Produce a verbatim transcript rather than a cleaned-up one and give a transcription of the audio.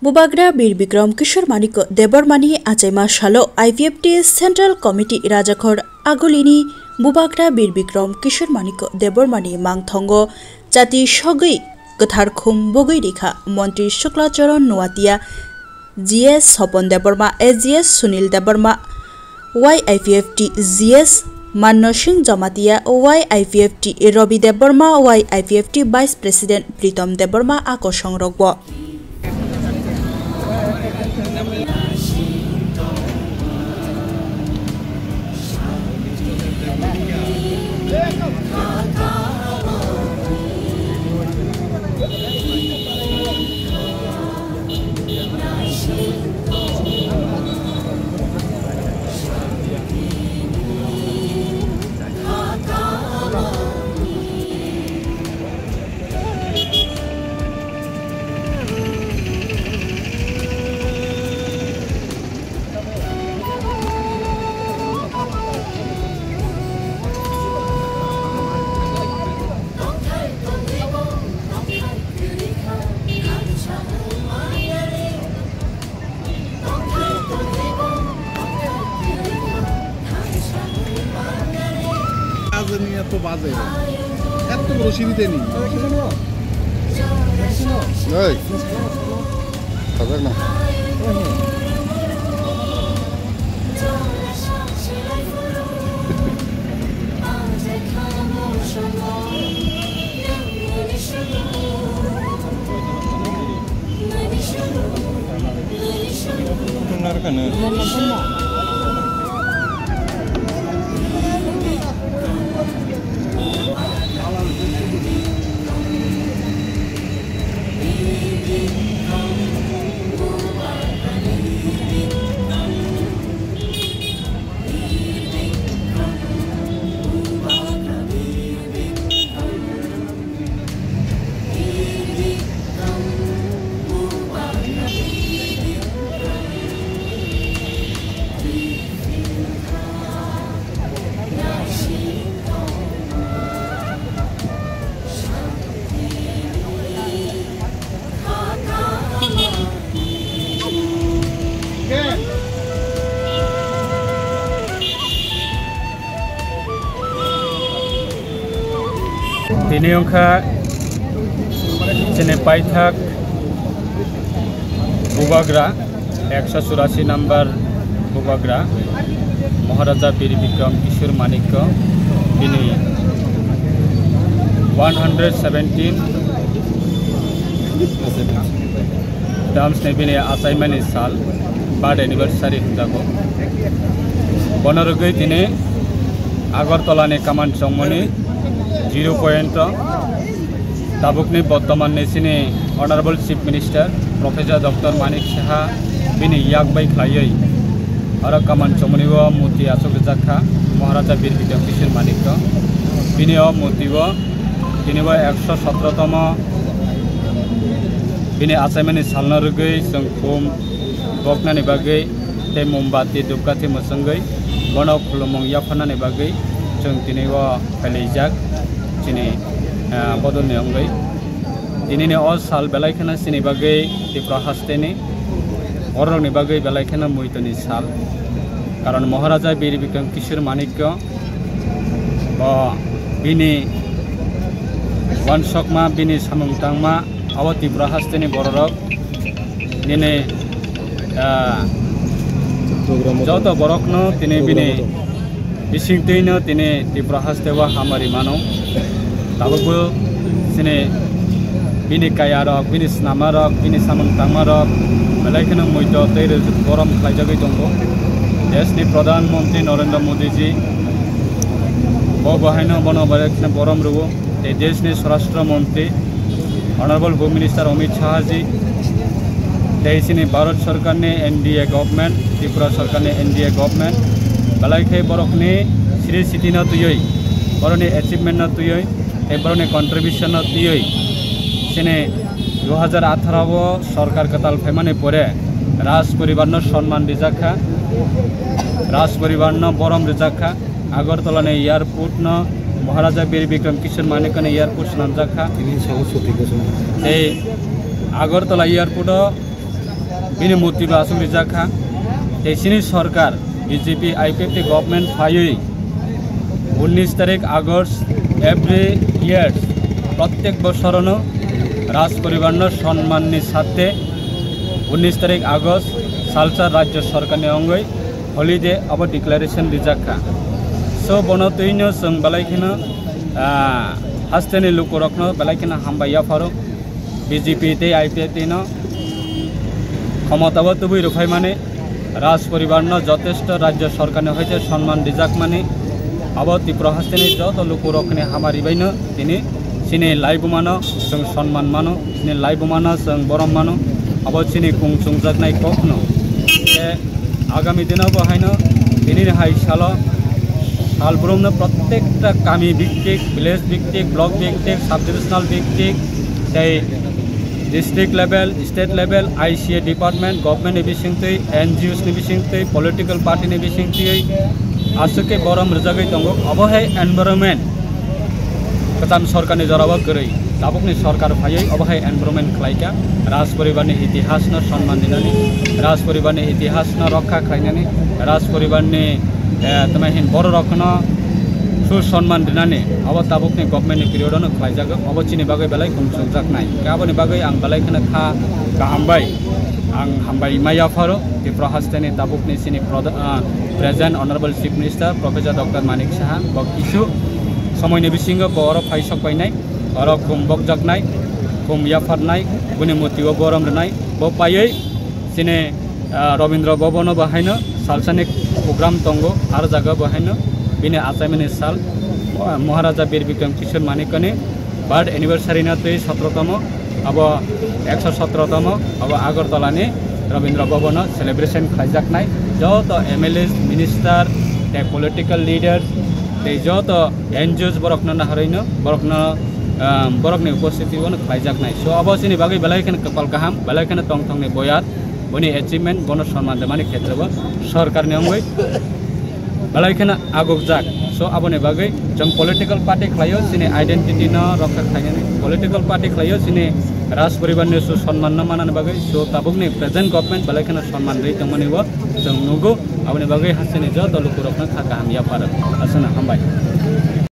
Bubagra Bir Bikram Kishore Manikya Debbarmani achaima salo I P F T Central Committee Rajakhor Agulini Bubagra Bir Bikram Kishore Manikya Debbarmani mangthongo chati sogwi kwthar khum bogwi rikha Montri Shukla Charan Noatia, G S Sopon Debbarma, A G S Sunil Debbarma, Y I P F T G S Manno Singh Jamatia, Y I P F T Robi Debbarma, Y I P F T Vice President Pritom Debbarma a kosongrokbo. আজ নিয়ে এত বাজে, এত বড় সিঁড়িতে নেই। এই, খাবে না। Tini wngkha chini paithak Bubagra, ekso churasi number Bubagra, Maharaja Bir Bikram Kishore Manikya, bini one hundred seventeen Damsni bini achaimani sal, birth anniversary hwnjago. Bono rwgwi tini Agartala ni kaman chongmani zero point o tabukni bortoman ni chini Honorable Chief Minister Professor Doctor Manik Saha bini yak bai khlaiwi oro kaman chongmani o murti achuk rijak kha Maharaja Bir Bikram Kishore Manikya. Bini o murti o tini bo ekso sotro tomo bini achaimani salno rwgwi chwng khum boknani bagwi tei mombati, dupkathi mwchwngwi bono khulumung yapharnani bagwi chwng tini o phailaijak chini, ah, bodolni wngwi. Tinini o sal belai kheno chini bagwi Tripura hasteni bororokni bagwi belai kheno muitoni sal. Karon Maharaja Bir Bikram Kishore Manikya bo bini uansukma, bini samung tangma, abo Tripura hasteni bororok nini, ah, joto borokno tini bini bisingtwino tini Tripura hasteo hamari mano. Tabukbo chini bini kayarok, bini snamarok, bini samung tangmarok belai kheno muito tei rwchap borom khlaijagwi tongo. Deshni Pradhan Mantri Narendra Modi ji bo bahaino bono belai kheno borom rwo. Tei deshni Swarashtra Mantri Honorable Home Minister Amit Shah ji, tei chini Bharat Sarkarni N D A government, Tripura Sarkarni N D A government, belai khe borokni sri sitino twiwi, borokni achievement no twiwi, tei borokni contribution no twiwi, chini dui hajar atharo o sorkar kwtal phaimani pore Raj poribar no sonman rijak kha, Raj poribar no borom rijak kha. Agartala ni airport no Maharaja Bir Bikram Kishore Manikya ni airport swnamjak kha. Tini sago suti gosong. Tei Agartala airport o Bini murti bo aswk rijak kha. Tei chini sorkar B J P I P F T government phaiwi unnish tarik August every year prottek bosorono Raj poribarno sonmanni sathe unnish tarik August salsa rajyo sorkarni ongwi holiday abo declaration rijak kha. So bono twino chwng belai kheno, ah, hasteni lukurokno belai kheno hambai yapharo. B J P tei I P F T no khomotao tubui rwphaimani, Raj poribarno jotesto rajyo sorkarni hoite sonman rijakmani, abo Tripura hasteni joto lukurokni hamari baino tini chini laibumano chwng sonman mano, chini laibumano chwng borom mano, abo chini kung chungjaknai kokno. Tei agami dino bo haino tinini hai salo salbrumno prottekta kami biktik, village biktik, block biktik, sub divisional biktik, tei district level, state level, I C A department, government ni bisingtwi, N G Os ni bisingtwi, political party ni bisingtwi aswk khe borom rwjagwi tongo. Obo hai environment kwcham sorkarni jorao kwrwi. Tabukni sorkar phaiwi obo hai environment khlaikha. Raj poribarni itihasno sonman dinani, Raj poribarni itihasno rokha khlainani, Raj poribarni, eh, tamo hin bororokno su sonman dinani, obo tabukni government ni period ono khlaijago. Obo chini bagwi belai kung chungjaknai. Aboni bagwi ang belai kheno kha kaham bai ang hambai maya pharo Tripura hasteni tabukni chini proda-, ah, present Honorable Chief Minister Professor Doctor Manik Saha bo kisu somoini bisingo bo oro phai sok painai, oro khum bokjaknai, khum yapharnai, bini murti o borom rwnai, bo paiwi chini, ah, Rabindra Bhavan o bo haino salsani program tongo, ar jaga bo haino bini achaimani sal, ah, Maharaja Bir Bikram Kishore Manikani birth anniversary no twi sotro tomo, abo ekso sotro tomo, abo Agartala ni Rabindra Bhavan o celebration khlaijaknai. Joto M L As, minister, tei political leaders, tei joto N G Os borokno naharwino, borokno, um, borokni upostiti o khlaijaknai. So, abo chini bagwi belai kheno kwpal kaham, belai kheno tongthokni boyar, boni achievement, bono sonman rwmani khetre bo sorkarni wngwi belai kheno agukjak. So, aboni bagwi chwng political party khlaio, chini identity no rokha khlainani, political party khlaio, chini Raj poribar ni su sonman no manani bagwi. So, tabukni present government belai kheno sonman rwi tongmani bo chwng nugo. Aboni bagwi hasteni joto lukurokno kha kaham yapharo. Aswkno hambai.